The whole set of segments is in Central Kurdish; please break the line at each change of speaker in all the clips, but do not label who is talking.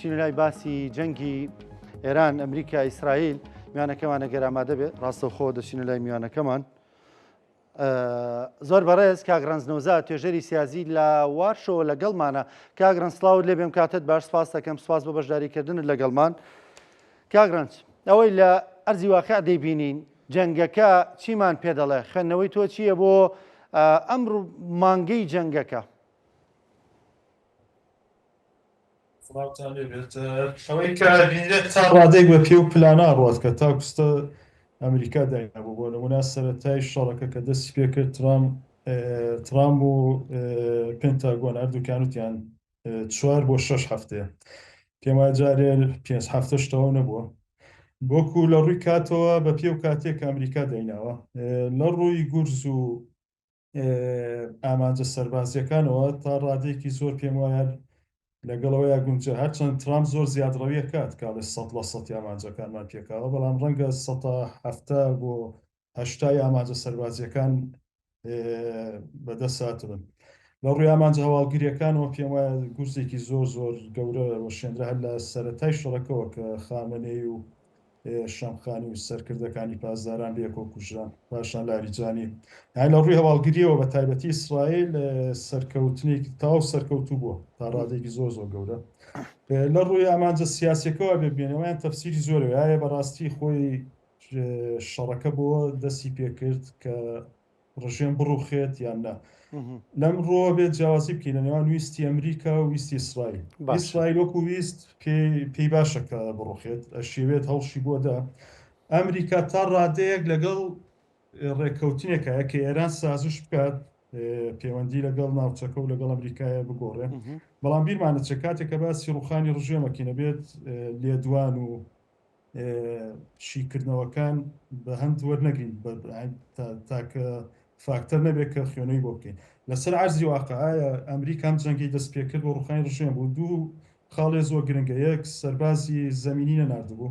دەچین لای باسی جەنگی ئێران ئەمریکا ئیسرائیل میوانەکەمان ئەگەر ئامادە بێت ڕاستەوخۆ دەچینە لای میوانەکەمان زۆر بەڕێز کاک ڕەنج نەوزاد توێژەری سیاسی لە وارشۆوە لەگەڵمانە. کاک ڕەنج سڵاوت لێ بێم کاتت باش سپاس دەکەم سپاس بۆ بەشداریکردنت لەگەڵمان. کاک ڕەنج ئەوەی لە ئەرزی واقع دەیبینین جەنگەکە چیمان پێ دەڵێ خوێندنەوەی تۆ چییە بۆ ئەم مانگەی جەنگەکە؟
سڵاوتان لێبێت ئەوەی کە بینرێت تا ڕادەیەک بە پێ و پلانە ڕوات کە تا کوستە ئەمریکا داینابوو بۆ نمونە سەرەتای شەڕەکە کە دەستی پێکرد ترام ترامپ و پنتاگۆن هەردووکیان وتیان چوار بۆ شەش هەفتەیە پێم وایە جارێ پێنج هەفتەش تەواو نەبووە بۆکو لە ڕووی کاتەوە بە پێ و کاتێک کە ئەمریکا دایناوە لە ڕووی گورز و ئامانجە سەربازیەکانەوە تا ڕادەیەکی زۆر پێم وایە لەگەڵەوەیا گونجە هەرچەند ترامپ زۆر زیادڕەویە کات کاڵێ سەد لە سەتی ئامانجەکانمان پێکاوە بەڵام ڕەنگە 70% بۆ 80ی ئامانجە سەربازیەکان بەدەست هاتبن لە ڕووی ئامانجە هەواڵگریەکانەوە پێم وایە گورزێکی زۆر زۆر گەورە وەشێنرا هەر لە سەرەتای شەڕەکەوە کە خامنەی و شەمخانی و سەرکردەکانی پاسداران بەیەکەوە کوژران، پاشان لاریجانی. یانی لە ڕووی هەواڵگرییەوە بە تایبەتی ئیسرائیل سەرکەوتنێکی تەواو سەرکەوتوو بووە تا ڕادەیەکی زۆر زۆر گەورە. لە ڕووی ئامانجە سیاسیەکەوە بێ بینەوەیان تەفسیری زۆرە ئایا بەڕاستی خۆی شەڕەکە بۆ دەستی پێکرد کە ڕژێم بڕوخێت یان نا. لەم ڕووەوە بێت جیاوازی بکەین لە نێوان ویستی ئەمریکا و ویستی ئیسرائیل. ئیسرائیل وەکو ویست پێی باشە کە بڕوخێت، ئەشیەوێت هەوڵشی بۆ دا. ئەمریکا تا ڕادەیەک لەگەڵ ڕێککەوتنێکایە کە ئێران سازش بکات پەیوەندی لەگەڵ ناوچەکە و لەگەڵ ئەمریکایە بگۆڕێ. بەڵام بیرمان نەچێت کاتێک کە باسی ڕوخانی ڕژێمەکەین ئەبێت لێدوان و شیکردنەوەکان بە هەند وەرنەگرین تاکە فاکتەر نەبێت کە خوێنەوەی بۆ بکەین لەسەر عەرزی واقع ئایا ئەمریکا ئەم جەنگەی دەست پێکرد بۆ ڕوخانی ڕژێم بوو دوو خاڵێ زۆر گرنگە یەک سەربازی زەمینی نەناردبوو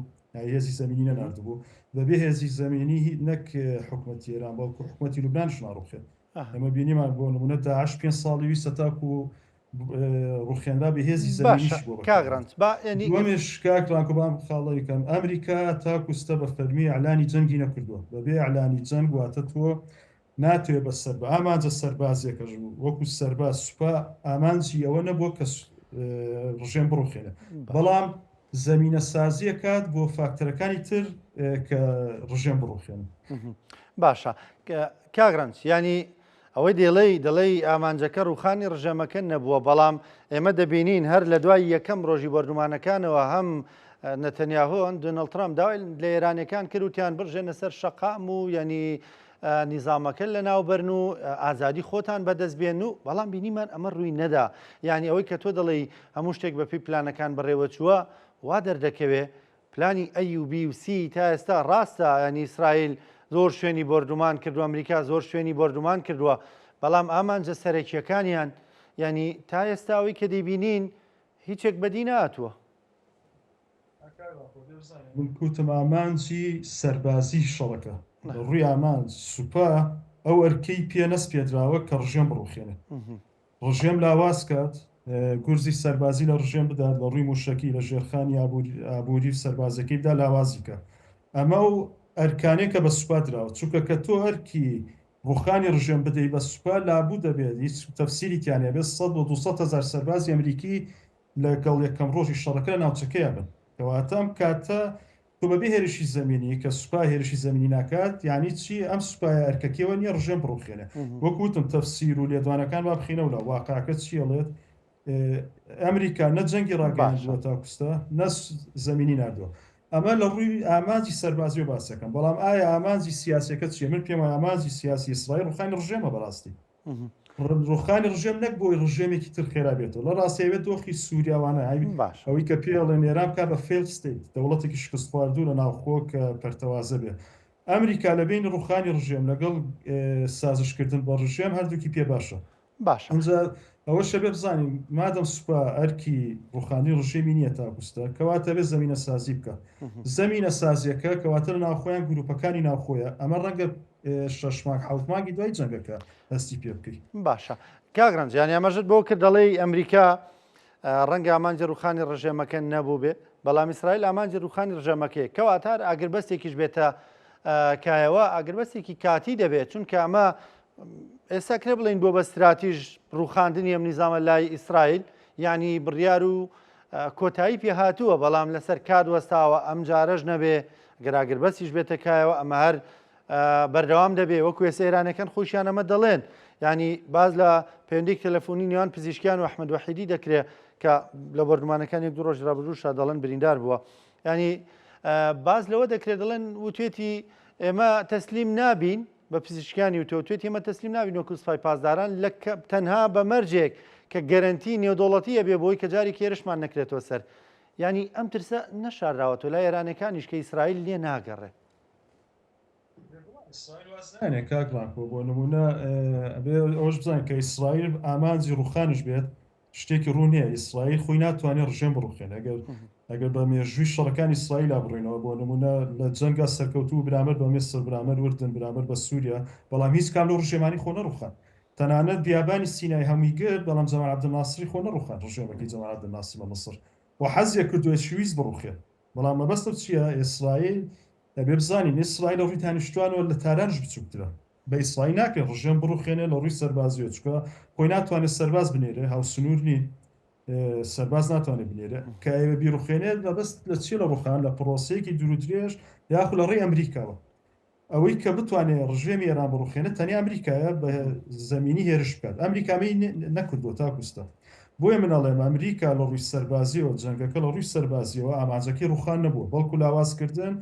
هێزی زەمینی نەناردبوو بەبێ هێزی زەمینی نەک حکومەتی ئێران بەڵکو حکومەتی لوبنانش ناڕوخێت ئێمە بینیمان بۆ نمونە داعش پێ ساڵی ویستە تاکو ڕوخێنرا بە هێزی زەمینیش بۆ
کاک ڕەنج با یعنی
دووەمیش کاک ڕانکۆ بام خاڵەی کەم ئەمریکا تاکو ستە بە فەرمی ئیعلانی جەنگی نەکردووە بەبێ ئیعلانی جەنگ واتە تۆ ناتوێ بە سەر بە ئامانجە سەربازیەکەش وەکو سەرباز سوپا ئامانجی ئەوە نەبووە کە ڕژێم بڕوخێنێ بەڵام زەمینە سازیە کات بۆ فاکتەرەکانی تر کە ڕژێم بڕوخێن.
باشە کاک ڕەنج یانی ئەوەی دەڵێی دەڵێی ئامانجەکە ڕووخانی ڕژێمەکە نەبووە، بەڵام ئێمە دەبینین هەر لە دوای یەکەم ڕۆژی بۆردومانەکانەوە هەم نەتەنیاهۆ هەم دۆناڵد ترامپ داوای لە ئێرانیەکان کرد وتیان بڕژێنە سەر شەقام و یعنی نیزامەکە لەناوبەرن و ئازادی خۆتان بەدەست بێن و بەڵام بینیمان ئەمە ڕووی نەدا یعنی ئەوەی کە تۆ دەڵێی هەموو شتێک بەپێی پلانەکان بەڕێوەچووە وا دەردەکەوێ پلانی ئەی و بی و سی تا ئێستا ڕاستە یانی ئیسرائیل زۆر شوێنی بۆردومان کردووە ئەمریکا زۆر شوێنی بۆردومان کردووە بەڵام ئامانجە سەرەکیەکانیان یانی تا ئێستا ئەوەی کە دەیبینین هیچێک بەدی نەهاتووە.
من کوتم ئامانجی سەربازی شەڕەکە لە ڕووی ئامانج سوپا ئەو ئەرکەی پێ نەسپێدراوە کە ڕژێم بڕوخێنێ. ڕژێم لاواز کات، گورزی سەربازی لە ڕژێم بدات، لە ڕووی موشەکی لە ژێرخانی ئابووری و سەربازیەکەی بدا لاوازی کات. ئەمە و ئەرکانێکە بە سوپا دراوە. چونکە کە تۆ ئەرکی ڕوخانی ڕژێم بدەی بە سوپا لابوو دەبێت، هیچ تەفسیری تیا نیە، ئەبێت 100 بۆ 200 هەزار سەربازی ئەمریکی لەگەڵ یەکەم ڕۆژی شەڕەکە لە ناوچەکەیا بن. کەواتە ئەم کاتە تۆ بەبێ هێرشی زەمینی، کە سوپا هێرشی زەمینی ناکات، یانی چی؟ ئەم سوپایە ئەرکەکەیەوە نییە ڕژێم بڕوخێنێ. وەک وتم تەفسیر و لێدوانەکان با بخەینەوە لا، واقعەکە چی ئەڵێت؟ ئەمریکا نە جەنگی ڕاگەیاندووە تاکوستا، نە زەمینی ناردووە. ئەمە لە ڕووی ئامانجی سەربازیەوە باس دەکەم، بەڵام ئایا ئامانجی سیاسیەکە چییە؟ من پێم وایە ئامانجی سیاسی ئیسرائیل ڕوخانی ڕژێمە بەڕاستی. ڕوخانی ڕژێم نەک بۆی ڕژێمێکی تر خێرا بێتەوە لە ڕاستیەوێت دۆخی سووریاوانە
باش
ئەوەی کە پێڵێن ئێران بکات بە failed state دەوڵەتێکی شکستخواردوو لە ناوخۆ کە پەرتەوازە بێ ئەمریکا لە بینی ڕوخانی ڕژێم لەگەڵ سازشکردن بە ڕژێم هەردووکی پێ باشە
باشە
ئینجا ئەوەشە بێ بزانین مادەم سوپا ئەرکی ڕوخانی ڕژێمی نییە تاکوستە کەواتە بێ زەمینە سازی بکە زەمینە سازیەکە کەواتە لە ناوخۆیان گروپەکانی ناوخۆیە ئەمە ڕەنگە شەش مانگ حەوت مانگی دوای جەنگەکە هەستی پێ بکەی.
باشە کاک ڕەنج یانی ئاماژەت بەوە کرد دەڵێی ئەمریکا ڕەنگە ئامانجی ڕووخانی ڕژێمەکە نەبووبێ، بەڵام ئیسرائیل ئامانجی ڕووخانی ڕژێمەکەیە. کەواتە هەر ئاگربەستێکیش بێتە کایەوە، ئاگربەستێکی کاتی دەبێت، چونکە ئەمە ئێستا کرێ بڵێین بۆ بە ستراتیژ ڕووخاندنی ئەم نیزامە لای ئیسرائیل، یعنی بڕیار و کۆتایی پێ هاتووە، بەڵام لەسەر کات وەستاوە، ئەم جارەش نەبێ گەر ئاگربەستیش بێتە کایەوە ئەمە هەر بەردەوام دەبێ وەکو ئێستا ئێرانەکان خۆشیان ئەمە دەڵێن ینی باز لە پەیوەندیک تەلەفۆنی نێوان پزیشکیان و ئەحمەد وەحیدی دەکرێت کە لە بۆردومانەکان یەک دوو ڕۆژ ڕابردووشا دەڵێن بریندار بووە ینی باز لەوە دەکرێت دەڵێن وتێتی ئێمە تەسلیم نابین بە پزیشکیانی و تۆتێتی ئێمە تەسلیم نابین وەکو سوپای پاسداران لە تەنها بە مەرجێک کە گەرەنتی نێودەوڵەتی هەبێ بۆی کە جارێک هێرشمان نەکرێتەوە سەر ینی ئەم ترسە نەشارراوەتەوە لای ئێرانەکانیش کە ئیسرائیل لێ ناگەڕێ.
بێگومان ئیسرائیل واز نایەنێ کاک ڕاکۆ بۆ نمونە ئەبێ ئەوەش بزانین کە ئیسرائیل ئامانجی ڕوخانیش بێت شتێکی ڕوون نییە ئیسرائیل خۆی ناتوانێت ڕژێم بڕوخێنێ ئەگەر ئەگەر بە مێژووی شەڕەکانی ئیسرائیلا بڕینەوە بۆ نمونە لە جەنگا سەرکەوتوو برامەر بە میسر برامەر وردن برامەر بە سووریا بەڵام هیچ کام لەو ڕژێمانی خۆ نەڕوخان تەنانەت بیابانی سینای هەمووی گرت بەڵام جەمال عەبدولناسری خۆ نەڕوخان ڕژێمەکەی جەمال عەبدولناسر لە میسر و حەزیە کردووە شویست بڕوخێت بەڵام مەبەستم چییە ئیسرائیل ئەبێ بزانین ئیسرائیل لە ڕووی دانیشتوانەوە لە تارانش بچووکترە. بە ئیسرائیل ناکرێت ڕژێم بڕوخێنێ لە ڕووی سەربازیەوە چونکە خۆی ناتوانێت سەرباز بنێرێ هاوسنوور نین سەرباز ناتوانێت بنێرێ کە ئەوێ بیڕوخێنێت مەبەست لە چیە لە ڕوخان لە پرۆسەیەکی دوور و درێژ یاخو لە ڕێی ئەمریکاوە ئەوەی کە بتوانێت ڕژێمی ئێران بڕوخێنێت تەنیا ئەمریکایە بە زەمینی هێرش بکات ئەمریکا ئەمەی نەکردووە تاکو ئێستا بۆیە من ئەڵێم ئەمریکا لە ڕووی سەربازیەوە جەنگەکە لە ڕووی سەربازیەوە ئامانجەکەی ڕوخان نەبووە بەڵکو لاوازکردن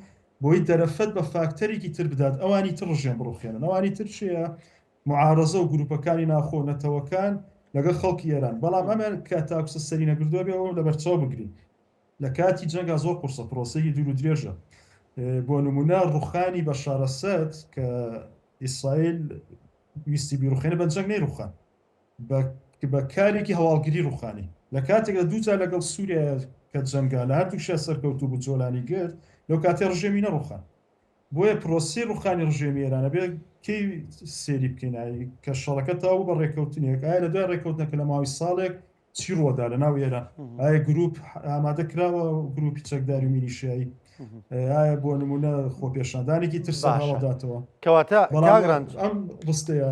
بۆی دەرەفەت بە فاکتەرێکی تر بدات ئەوانی تر ڕژێم بڕوخێنن ئەوانی تر چیە معارەزە و گروپەکانی ناخۆ نەتەوەکان لەگەڵ خەڵکی ئێران بەڵام ئەمە کە تاکوسە سەری نەگردووە بێ ئەوە لەبەرچاو بگرین لە کاتی جەنگا زۆر قورسە پرۆسەیەکی دوور و درێژە بۆ نمونە ڕوخانی بەشار ئەسەد کە ئیسرائیل ویستی بیڕوخێنە بە جەنگ نەیڕوخان بە کارێکی هەواڵگری ڕوخانی لە کاتێکدا دووجار لەگەڵ سووریا کە جەنگا لە هەردووکشیا سەرکەوتوو بوو جۆلانی گرت لەو کاتێ ڕژێمی نەڕوخان بۆیە پرۆسەی ڕوخانی ڕژێمی ئێران ئەبێ کەی سێری بکەین کە شەڕەکە تەواو بە ڕێککەوتنێک ئایا لە دوای ڕێککەوتنەکە لە ماوەی ساڵێک چی ڕووەدا لە ناو ئێران ئایا گروپ ئامادە کراوە گروپی چەکداری و میلیشیایی ئایا بۆ نمونە خۆپێشاندانێکی تر سەرهەڵداتەوە
کەواتە
بەڵام ئەم ڕستەیە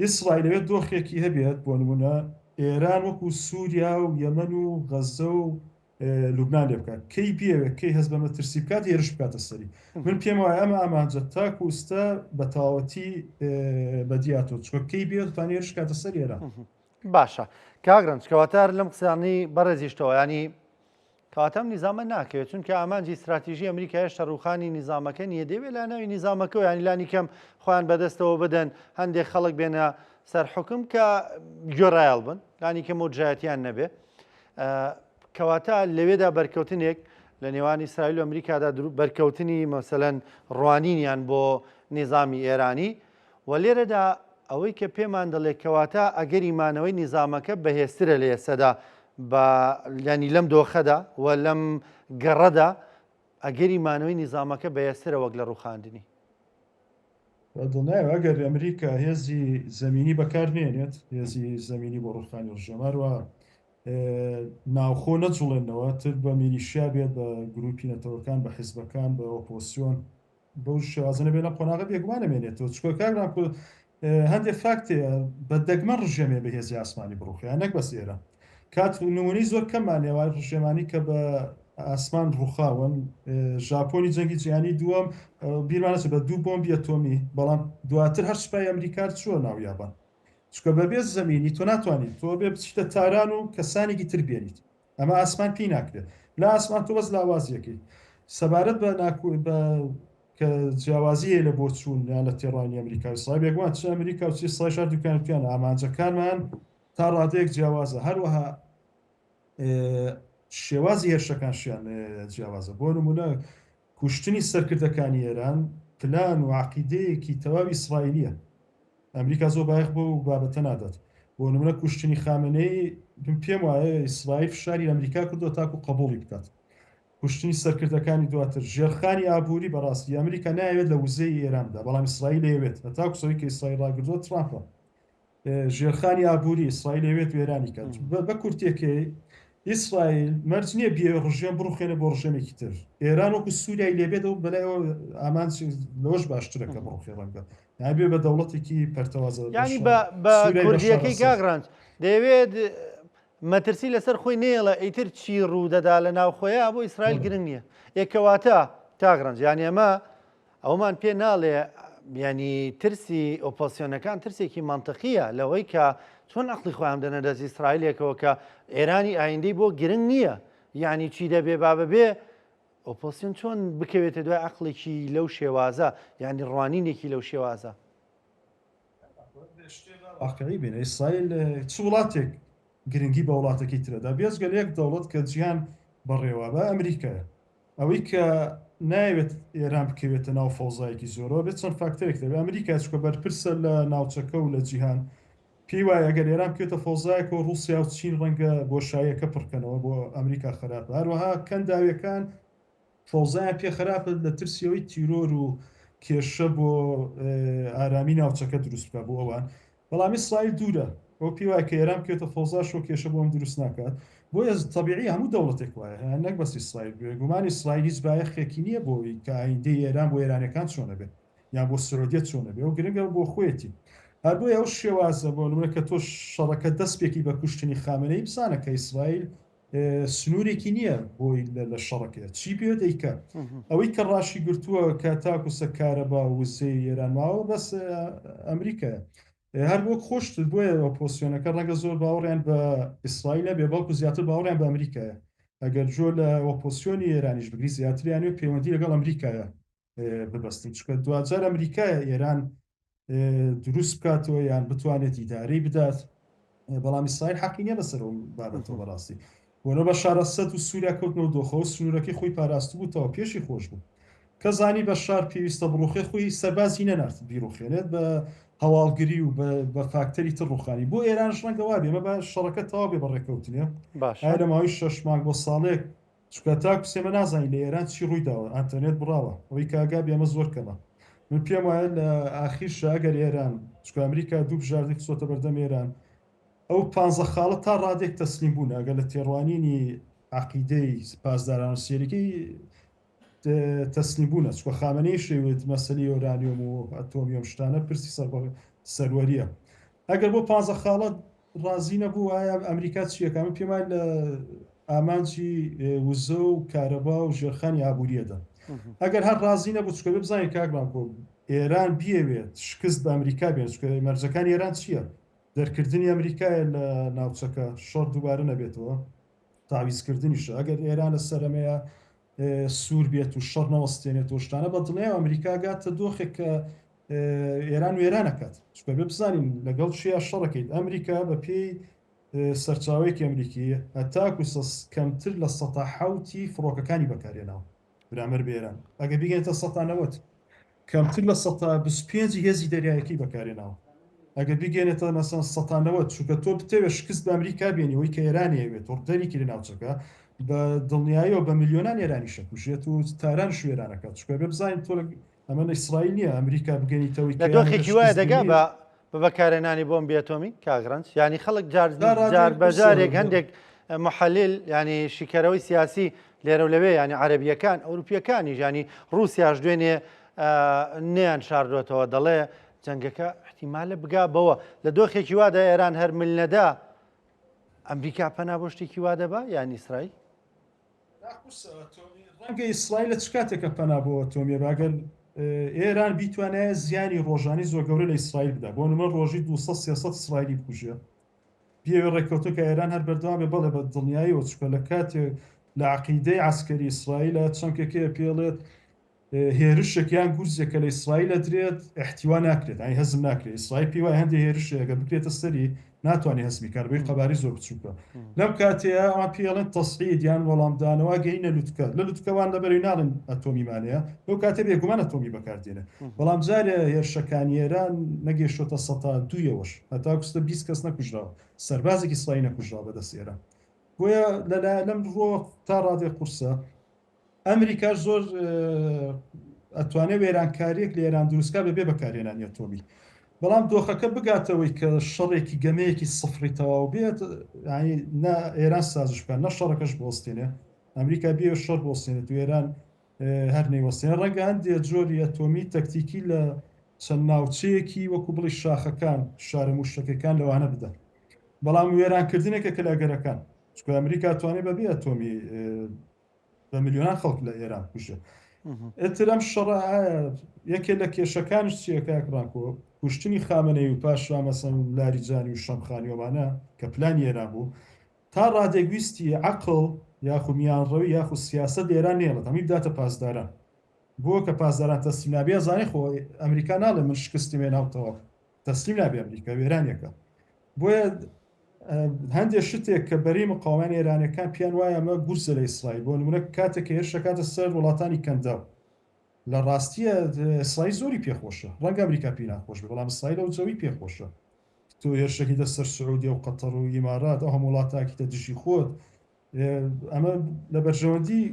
ئیسرائیل ئەوێت دۆخێکی هەبێت بۆ نمونە ئێران وەکو سووریا و یەمەن و غەززە و لوبنان لێ بکات کەی بیەوێت کەی هەست بە مەترسی بکات هێرش بکاتە سەری من پێم وایە ئەمە ئامانجە تاکو ئێستا بە تەواوەتی بەدیاتەوە چونکە کەی بێت توانێت هێرش بکاتە سەر ئێران
باشە کاک رەنج کەواتە هەر لەم قسانەی بەڕێزیشتەوە ینی کەواتە ئەم نیزامە ناکەوێت چونکە ئامانجی استراتیژی ئەمریکا هێشتا ڕووخانی نیزامەکە نییە دەیەوێت لە ناوی نیزامەکەەوە ینی لانی کەم خۆیان بەدەستەوە بدەن هەندێک خەڵک بێنە سەر حکم کە گوێڕایەڵ بن لانی کەم و دژایەتیان نەبێ کەواتە لەوێدا بەرکەوتنێک لە نێوان ئیسرائیل و ئەمریکادا بەرکەوتنی مەسەلەن ڕوانینیان بۆ نیزامی ئێرانی و لێرەدا ئەوەی کە پێمان دەڵێ کەواتە ئەگەری مانەوەی نیزامەکە بەهێزترە لە ئێستەدا بە یانی لەم دۆخەدا و لەم گەڕەدا ئەگەری مانەوەی نیزامەکە بەهێزترە وەک لە ڕووخاندنی.
دڵنیایم ئەگەر ئەمریکا هێزی زەمینی بەکار نێنێت، هێزی زەمینی بۆ ڕووخانی ڕژێم، هەروەها ناوخۆ نەجوڵێنەوە، تر بە میلیشیا بێت، بە گروپی نەتەوەکان، بە حیزبەکان، بە ئۆپۆسیۆن، بەو شێوازە نەبێت لەم قۆناغە بێگومان ئەمێنێتەوە چونکە کاک ڕامکۆ هەندێک فاکت هەیە بە دەگمەن ڕژێمێ بە هێزی ئاسمانی بڕوخێ نەک بەس ئێران کات نمونەی زۆر کەممان هەیە ڕژێمانی کە بە ئاسمان ڕوخاون ژاپۆنی جەنگی جیهانی دووەم بیرمان نەچێت بە دوو بۆمبی ئەتۆمی بەڵام دواتر هەر سوپای ئەمریکا چووە ناو یابان چونکە بەبێ زەمینی تۆ ناتوانیت تۆ بێ بچیتە تاران و کەسانێکی تر بێنیت ئەمە ئاسمان پێی ناکرێت لە ئاسمان تۆ بەس لاوازیەکەی سەبارەت بە ناکو بە کە جیاوازی هەیە لە بۆچوون یان لە تێڕوانینی ئەمریکا و ئیسرائیل بێگومان چ ئەمریکا و چ ئیسرائیل هەردووکیان وتیان ئامانجەکانمان تا ڕادەیەک جیاوازە هەروەها شێوازی هێرشەکانشیان جیاوازە بۆ نمونە کوشتنی سەرکردەکانی ئێران پلان و عقیدەیەکی تەواوی ئیسرائیلیە ئەمریکا زۆر بایەخ بەو بابەتە نادات. بۆ نمونە کوشتنی خامنەیی من پێم وایە ئیسرائیل فشاری ئەمریکا کردووە تاکو قبوڵی بکات. کوشتنی سەرکردەکانی دواتر، ژێرخانی ئابووری بەڕاستی ئەمریکا نایەوێت لە وزەی ئێران بدا، بەڵام ئیسرائیل ئەیەوێت. هەتاکو سەوەی کە ئیسرائیل ڕاگردووە ترامپە. ژێرخانی ئابووری ئیسرائیل ئەیەوێت وێرانی کات. بە کورتیەکەی. ئیسرائیل مەرج نییە بیەوێ ڕژێم بڕوخێنێ بۆ ڕژێمێکی تر. ئێران وەکو سوریای لێبێت ئەو بەلایەوە ئامانج لەوەش باشترە کە بڕوخێ ڕەنگە یان بێ بە دەوڵەتێکی پەرتەوازە
یانی بە بە کوردیەکەی کاک ڕەنج دەیەوێت مەترسی لەسەر خۆی نێڵە ئیتر چی ڕوو دەدا لە ناوخۆیە بۆ ئیسرائیل گرنگ نییە ئێکەواتە کاک ڕەنج یانی ئەمە ئەومان پێ ناڵێ ینی ترسی ئۆپۆسیۆنەکان ترسێکی منطقیە لەوەی کە چۆن عقلی خۆیان دەنە دەست ئیسرائیلێکەوە کە ئێرانی ئایندەی بۆ گرنگ نییە یعنی چی دەبێ با بەبێ ئۆپۆسیۆن چۆن بکەوێتە دوای عقلێکی لەو شێوازە یعنی ڕوانینێکی لەو شێوازە
واقعی بین ئیسرائیل چ وڵاتێک گرنگی بە وڵاتەکەی ترەدا بێجگە لە یەک دەوڵەت کە جیهان بەڕێوە بە ئەمریکایە ئەوەی کە نایەوێت ئێران بکەوێتە ناو فەوزایەکی زۆرەوە بێت چەند فاکتەرێک دەبێت ئەمریکا چکە بەرپرسە لە ناوچەکە و لە جیهان پێی وایە ئەگەر ئێران بکەوێتە فەوزایەکەوە ڕووسیا و چین ڕەنگە بۆشاییەکە پڕکەنەوە بۆ ئەمریکا خراپە هەروەها کەنداویەکان فەوزایان پێ خراپە لە ترسی ئەوەی تیرۆر و کێشە بۆ ئارامی ناوچەکە دروست بکات بۆ ئەوان بەڵام ئیسرائیل دوورە ئەو پێی وایە کە ئێران بکەوێتە فەوزاش و کێشە بۆ ئەم دروست ناکات بۆیە تەبیعی هەموو دەوڵەتێک وایە هەیە نەک بەس ئیسرائیل بێگومان ئیسرائیل هیچ بایەخێکی نییە بۆی کە ئایندەی ئێران بۆ ئێرانەکان چۆنە بێت یان بۆ سعودیە چۆنە بێ و گرنگە بۆ خۆیەتی هەر بۆیە ئەو شێوازە بۆ نمونە کە تۆ شەڕەکە دەست پێکی بە کوشتنی خامنەیی بزانە کە ئیسرائیل سنوورێکی نییە بۆی لە شەڕەکەیە چی پێ دەیکە ئەوەی کە ڕاشی گرتووە کە تاکوسە کارەبا و وزەی ئێران ماوە بەس ئەمریکایە هەر وەک خۆشت بۆیە ئۆپۆسیۆنەکە ڕەنگە زۆر باوەڕیان بە ئیسرائیل نەبێ بەڵکو زیاتر باوەڕیان بە ئەمریکایە ئەگەر جۆ لە ئۆپۆسیۆنی ئێرانیش بگری زیاتریان و پەیوەندی لەگەڵ ئەمریکایە ببەستن چونکە دواجار ئەمریکایە ئێران دروست بکاتەوە یان بتوانێت ئیدارەی بدات بەڵام ئیسرائیل حەقی نییە بەسەر ئەو بابەتەوە بەڕاستی بۆنە بەشار ئەسەد و سووریا کەوتنەوە دۆخەوە سنوورەکەی خۆی پاراستبوو تەواو پێشی خۆش بوو کە زانی بەشار پێویستە بڕوخێ خۆی سەربازی نەنارد بیڕوخێنێت بە هەواڵگری و بە فاکتەری تر ڕوخانی بۆ ئێرانش ڕەنگە وابێ ئەمە بە شەڕەکە تەواو بێ بە ڕێککەوتنێ
باشە
ئایا لە ماوەی شەش مانگ بۆ ساڵێک چونکە تاکو ئێمە نازانین لە ئێران چی ڕووی داوە، ئەنتەرنێت بڕاوە، ئەوەی کە ئاگا بێ ئەمە زۆر کەمە. من پێم وایە لە ئاخیرشا ئەگەر ئێران، چونکە ئەمریکا دوو بژاردەی خستۆتە بەردەم ئێران، ئەو پانزە خاڵە تا ڕادەیەک تەسلیم بوونە، ئەگەر لە تێڕوانینی عەقیدەی پاسداران و سێریکەی تەسلیم بوونە، چونکە خامنەییش دەیوت مەسەلەی یۆرانیۆم و ئەتۆمی ئەم شتانە پرسی سەروەرییە. ئەگەر بۆ پانزە خاڵە ڕازی نەبوو ئایا ئەمریکا چیەکە من پێم وایە لە ئامانجی وزە و کارەبا و ژێرخانی ئابووریەدا ئەگەر هەر ڕازی نەبوو چکە بزانین کاک ماکۆ ئێران بیەوێت شکست بە ئەمریکا بێن چکە مەرجەکانی ئێران چییە دەرکردنی ئەمریکایە لە ناوچەکە شەڕ دووبارە نەبێتەوە تاویزکردنیشە ئەگەر ئێران لەسەر ئەمەیە سوور بێت و شەڕ نەوەستێنێت و شتانە بە دڵنیایەوە ئەمریکا گاتە دۆخێک کە ئێران وێران ئەکات چونکە بێ بزانین لەگەڵ چیا شەڕەکەیت ئەمریکا بە پێی سەرچاوەیەکی ئەمریکی هەتاکو کەمتر لە سەتا حوتی فڕۆکەکانی بەکارێناوە برامەر بە ئێران ئەگە بیگەێتە سەتا نەوەت کەمتر لە 25 هێزی دەریایەکەی بەکارێناوە ئەگەر بیگەێنێتە مەسەن سەتا نەوەت چونکە تۆ بتەوێت شکست بە ئەمریکا بێنی ئەوەی کە ئێران ئەیەوێت و دەریکی لە ناوچەکە بە دڵنیاییەوە بە ملیۆنان ئێرانیش ئەکوژێت و تاران شوێران ئەکات چونکە بێ بزانین تۆ ئەمە ئیسرائیل نییە ئەمریکا بگەنیتەوەی
لە دۆخێکی وایە دەگا بە بە بەکارهێنانی بۆمبی ئەتۆمی کاک ڕەنج یانی خەڵک جار جار بە جارێک هەندێک محلل ینی شیکەرەوەی سیاسی لێرە و لەوێ ینی عەربیەکان ئەوروپیەکانی ژانی ڕووسیاش دوێنێ نیان شاردۆتەوە دەڵێ جەنگەکە احتیمالە بگا بەوە لە دۆخێکی وادا ئێران هەر مل نەدا ئەمریکا پەنا بۆ شتێکی وا دەبا یان ئیسرائیل؟
ڕەنگە ئیسرائیل لە چ کاتێکە پەنا بۆ ئەتۆمیە با گەر ئێران بیتوانایە زیانی ڕۆژانی زۆر گەورە لە ئیسرائیل بدا بۆ نمونە ڕۆژی 200 300 ئیسرائیلی بکوژێ بیەوێ ڕێککەوتن کە ئێران هەر بەردەوام بێ بەڵێ بە دڵنیاییەوە چونکە لە کاتێک لە عەقیدەی عەسکەری ئیسرائیلە چەمکێک هەیە پێڵێت هێرشێک یان گورزێک کە لە ئیسرائیل ئەدرێت ئیحتیوا ناکرێت یانی هەزم ناکرێت ئیسرائیل پێی وایە هەندێک هێرشێک ئەگەر بکرێتە سەری ناتوانێت هەزمی کات بۆی قەبارەی زۆر بچووکە لەم کاتەیە ئەوان پێی ئەڵێن تەسعید یان وەڵامدانەوە گەینە لوتکە لە لوتکەوان لەبەرەی ناڵێن ئەتۆمیمانەیە لەو کاتێ بێگومان ئەتۆمی بەکاردێنێ بەڵام جارێ هێرشەکانی ئێران نەگەیشتۆتە سەتا دوویەوەش هەتا کوستە 20 کەس نەکوژراوە سەربازێکی ئیسرائیل نەکوژراوە بەدەست ئێران بۆیە لەلایە لەم ڕووەوە تا ڕادەیەک قورسە ئەمریکاش زۆر ئەتوانێت وێرانکاریەک لە ئێران دروستکا بەبێ بەکارهێنانی ئەتۆمی. بەڵام دۆخەکە بگاتەوەی کە شەڕێکی گەمەیەکی سفری تەواو بێت یانی نە ئێران سازش بکات نە شەڕەکەش بوەستێنێ ئەمریکا بێ شەڕ بوەستێنێت و ئێران هەر نەیوەستێنێ ڕەنگە هەندێ جۆری ئەتۆمی تەکتیکی لە چەند ناوچەیەکی وەکو بڵی شاخەکان شارە موشەکەکان لەوانە بدەن بەڵام وێرانکردنێکە کە لە ئەگەرەکان چونکە ئەمریکا توانێت بەبێ ئەتۆمی بە ملیۆنان خەڵک لە ئێران بکوژێ. ئیتر ئەم شەڕە ئایا یەکێ لە کێشەکانش چییە کاک ڕانکۆ؟ کوشتنی خامنەیی و پاشا مەسەن لاریجانی و شەمخانی و ئەمانە کە پلانی ئێران بوو تا ڕادێک ویستی عەقڵ یاخو میانڕەوی یاخو سیاسەت لە ئێران نەیەڵێت هەمووی بداتە پاسداران بۆ کە پاسداران تەسلیم نابێ ئەزانێ خۆ ئەمریکا ناڵێ من شکستم هێنا و تەواو تەسلیم نابێ ئەمریکا وێرانێکە بۆیە هەندێک شتێک کە بەری مقاومەی ئێرانیەکان پێیان وایە ئەمە گورزە لە ئیسرائیل بۆ نمونە کاتێک کە هێرشەکاتە سەر وڵاتانی کەنداو لە ڕاستیە ئیسرائیل زۆری پێخۆشە ڕەنگە ئەمریکا پێی ناخۆش بێ بەڵام ئیسرائیل ئەو جەوی پێخۆشە تۆ هێرشەکەیتە سەر سعودیە و قەتەر و ئیمارات ئەو هەموو وڵاتاکیتە دژی خۆت ئەمە لە بەرژەوەندی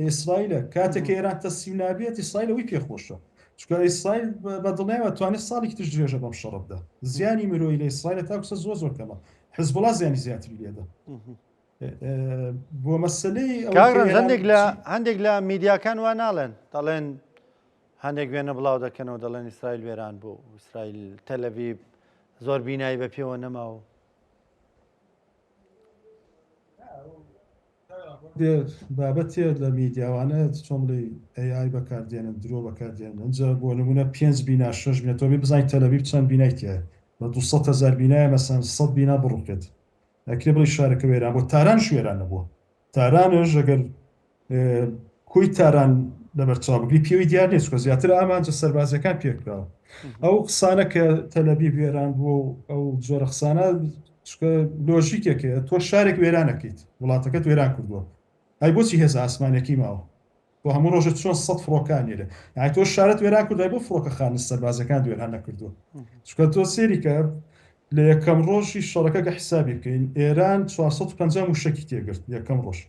ئیسرائیلە کاتێک کە ئێران تەسلیم نابێت ئیسرائیل ئەوەی پێخۆشە چونکە ئیسرائیل بە دڵنیایەوە توانێت ساڵێکی ترش درێژە بەم شەڕە بدات زیانی مرۆیی لە ئیسرائیل تاکوسە زۆر زۆر کەمە حزبوڵا زیانی زیاتری لێدا بۆ مەسلەی
هەندێک لە هەندێک لە میدیاکان وا ناڵێن دەڵێن هەندێک وێنە بڵاو دەکەنەوە دەڵێن ئیسرائیل وێران بوو ئیسرائیل تەلەڤیڤ زۆر بینایی بە پێوە نەماوە
بابەتێ لە میدیاوانە چۆن بڵێی AI بەکاردێنن درۆ بەکاردێنن ئینجا بۆ نمونە پێنج بینا شەش بینا تۆ بێ بزانیت تەلەبیب چەند بینای تیایە لە 200 هەزار بینایە مەسەن 100 بینا بڕوخێت ئەکرێ بڵێی شارەکە وێران بووە تارانش وێران نەبووە تارانش ئەگەر کۆی تاران لەبەرچاو بگری پێوەی دیار نییە چونکە زیاتر ئامانجە سەربازیەکان پێکراوە ئەو قسانە کە تەلەبیب وێران بووە و ئەو جۆرە قسانە چونکە لۆژیکێک هەیە تۆ شارێک وێرانەکەیت وڵاتەکەت وێران کردووە ئەی بۆچی هێزە ئاسمانەکەی ماوە تۆ هەموو ڕۆژە چۆن سەد فڕۆکان نێرێ یعنی تۆ شارت وێران کرد بۆ فڕۆکەخانە سەربازەکان وێران نەکردووە چونکە تۆ سێری کە لە یەکەم ڕۆژی شەڕەکە کە حسابی بکەین ئێران 450 موشەکی تێگرت یەکەم ڕۆژ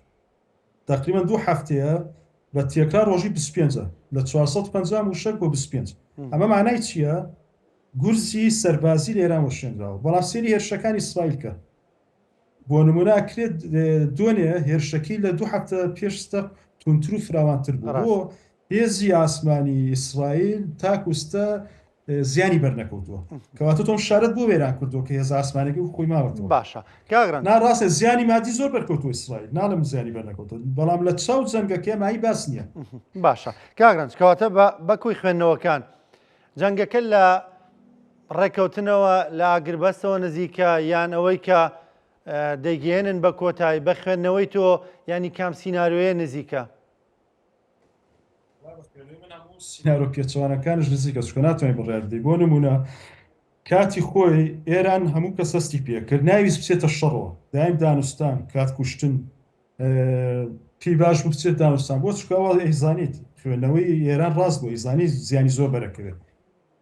تەقریبەن دوو هەفتەیە بە تێکرا ڕۆژی 25 لە 450 موشەک بۆ 25 ئەمە معنای چییە؟ گورزی سەربازی لە ئێران وەشێنراوە بەڵام سێری هێرشەکانی ئیسرائیل کە بۆ نمونە ئەکرێت دوێنێ هێرشەکەی لە دوو هەفتە پێش ستە توندتر و فراوانتر بوو بۆ هێزی ئاسمانی ئیسرائیل تاکوستە زیانی بەرنەکەوتووە کەواتە تۆم شارەت بۆ وێران کردووە کە هێزە ئاسمانەکەی و خۆی ماوەتەوە
باشە کاک ڕەنج
نا ڕاستە زیانی مادی زۆر بەرکەوتووە ئیسرائیل ناڵێم زیانی بەرنەکەوتووە بەڵام لە چاو جەنگەکەی مایی باس نییە
باشە کاک ڕەنج کەواتە بە بە کۆی خوێندنەوەکان جەنگەکە لە ڕێککەوتنەوە لە ئاگربەستەوە نزیکە یان ئەوەی کە دەیگەیەنن بە کۆتایی بە خوێندنەوەی تۆ یانی کام سیناریۆیە نزیکە؟
سینارۆ پێچەوانەکانش نزیکە چونکە ناتوانین بڕیار بدەیت بۆ نمونە کاتی خۆی ئێران هەموو کەس هەستی پێکرد ناویست بچێتە شەڕەوە دایم دانوستان کات کوشتن پێی باش بوو بچێت دانوستان بۆ چونکە ئەوە ئەیزانیت خوێندنەوەی ئێران ڕاست بوو ئەیزانی زیانی زۆر بەرەکەوێت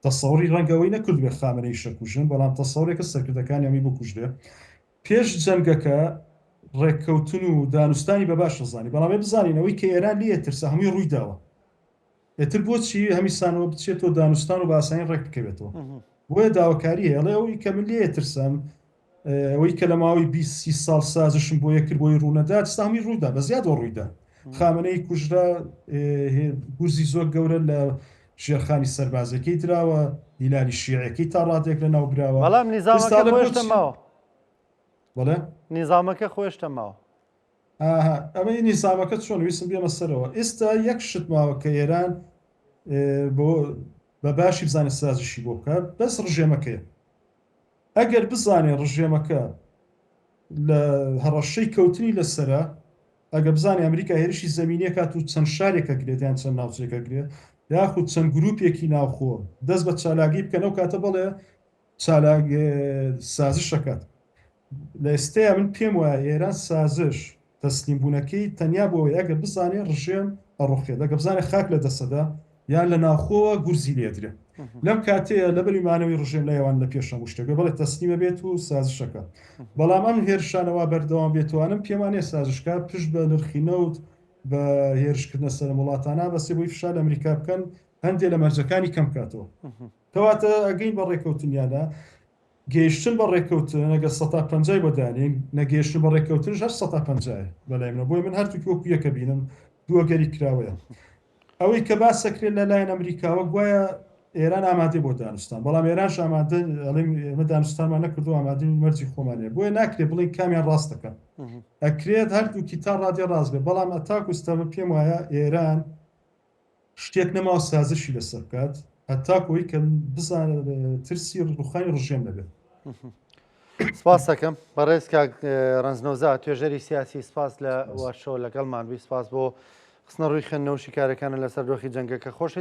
تەسەوری ڕەنگە ئەوەی نەکردبێت خامنەیی شەکوژن بەڵام تەسەورێکە سەرکردەکانی ئەمی بکوژرێ پێش جەنگەکە ڕێککەوتن و دانوستانی بە باش دەزانی، بەڵام ئێ بزانین ئەوەی کە ئێران لێی ئەترسا هەمووی ڕووی داوە. ئێتر بۆچی هەمیسانەوە بچێتەوە دانوستان و بە ئاسانی ڕێک بکەوێتەوە؟ بۆیە داواکاری هەیە، ئەڵێ ئەوەی کە من لێی ئەترسام، ئەوەی کە لە ماوەی 20 سی ساڵ سازشم بۆ یەک کرد بۆی ڕوونەدات، ئێستا هەمووی ڕوویدا، بە زیادەوە ڕوویدا. خامنەیی کوژرا، گورزی زۆر گەورە لە ژێرخانی سەربازیەکەی دراوە، هیلالی شیعیەکەی تا ڕادەیەک لەناو براوە.
بەڵام
ئێستا
نیزامەکە
ئەڵێ
خۆ هێشتا
بۆچی؟
ماوە.
بەڵێ؟
نیزامەکە خۆ هێشتا ماوە.
ئاها ئەمەی نیزامەکە چۆن ویستم بێمە سەرەوە. ئێستا یەک شت ماوە کە ئێران بۆ بە باشی بزانێت سازشی بۆ بکات بەس ڕژێمەکەیە. ئەگەر بزانێ ڕژێمەکە لە هەڕەشەی کەوتنی لەسەرە، ئەگەر بزانێ ئەمریکا هێرشی زەمینی ئەکات و چەند شارێک ئەگرێت یان چەند ناوچەیەک ئەگرێت یاخود چەند گروپێکی ناوخۆ دەست بە چالاکی بکەن ئەو کاتە بەڵێ چالاک سازش ئەکات. لە ئێستەیا من پێم وایە ئێران سازش تەسلیم بوونەکەی تەنیا بۆ ئەوەیە ئەگەر بزانێ ڕژێم ئەڕوخێت، ئەگەر بزانێ خاک لە دەسەدا یان لە ناوخۆوە گورزی لێدرێ. لەم کاتەیە لەبەری مانەوەی ڕژێم لای ئەوان لە پێش هەموو شتێک بێ، بەڵێ تەسلیم ئەبێت و سازش ئەکات. بەڵام ئەم هێرشانە وا بەردەوام بێتوانم پێم وانیە سازش کات، پشت بە نرخی نەوت، بە هێرشکردنە سەر ئەم وڵاتانە بەسێ بۆی فشار لە ئەمریکا بکەن هەندێ لە مەرجەکانی کەم بکاتەوە. کەواتە ئەگەین بە ڕێکەوتنیانە گەیشتن بە ڕێککەوتن ئەگەر سەتا پەنجای بۆ دانێین، نەگەیشتن بە ڕێککەوتنش هەر سەتا پەنجایە بەلای منەوە. بۆیە من هەردووکی وەکو یەک ئەبینم، دوو ئەگەری کراوەیە. ئەوەی کە باس ئەکرێت لە لایەن ئەمریکاوە گوایە ئێران ئامادەیە بۆ دانوستان، بەڵام ئێرانش ئامادە ئەڵێم ئێمە دانوستانمان نەکردووە، ئامادەین مەرجی خۆمان هەیە. بۆیە ناکرێت بڵێین کامیان ڕاست دەکەن. ئەکرێت هەردووکی تا ڕادەی ڕاست بێت، بەڵام ئەتاکو ئیستا من پێم وایە ئێران شتێک نەماوە سازشی لەسەر بکات هەتاکو ئەوەی کە بزانێت ترسی ڕوخانی ڕژێم نەبێت.
سپاس دەکەم بەڕێز کاک ڕەنج نەوزاد توێژەری سیاسی سپاس لە وارشۆ لەگەڵمان بووی سپاس بۆ خستنەڕووی خوێندنەوە و شیکارەکانە لەسەر دۆخی جەنگەکە خۆشی.